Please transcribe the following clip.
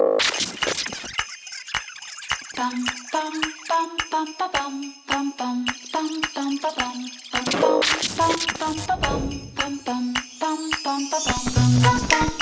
Bam bam bam bam ba bam bam bam bam bam ba bam bam bam bam bam ba bam bam bam bam bam ba bam bam bam bam.